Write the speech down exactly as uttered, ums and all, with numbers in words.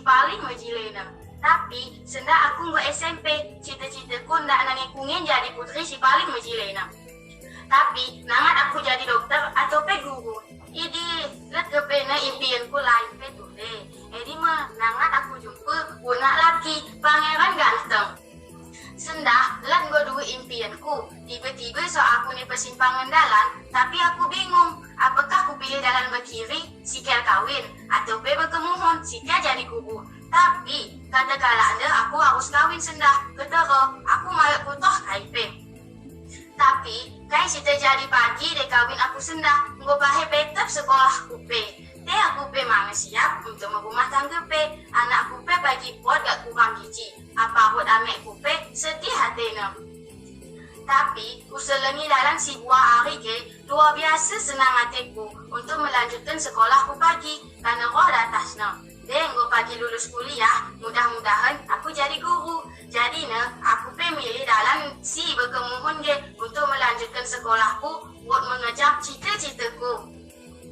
paling mejilena. Tapi, sendah aku nggo S M P, cita-citaku ndak nangekungen jadi putri si paling mejilena. Tapi, nangat aku jadi dokter atau pe guru. Idi, let gepena impianku lain pe tude. Edi me, nangat aku jumpa, punak laki, pangeran ganteng. Sendah, let nggo dua impianku. Tiba-tiba so aku ni persimpangan dalan, tapi aku bingung. Apakah kupilih dalan bekiri, sikel kawin, atau pe bekemuhun, sikel jadi guru. Tapi, kata kalak nde aku harus kawin sendah, ketero, aku malah kutoh kai pe. Tapi, kai si terjadi pagi de kawin aku sendah, nggo pahe pe tep sekolahku pe. Te aku pe manga siap untuk merumah tangga pe, anakku pe pagi pot gak kurang gizi. Apa buat amekku pe, sedih hatena. Tapi, kuselengi dalan si buah hari ke, luar biasa senang hatiku untuk melanjutkan sekolahku pagi, karena roh datasna. De nggo pagi lulus kuliah, mudah-mudahan aku jadi guru. Jadi ne, aku pe milih dalan si bekemuhun ge untuk melanjutkan sekolahku, buat mengejar cita-citaku.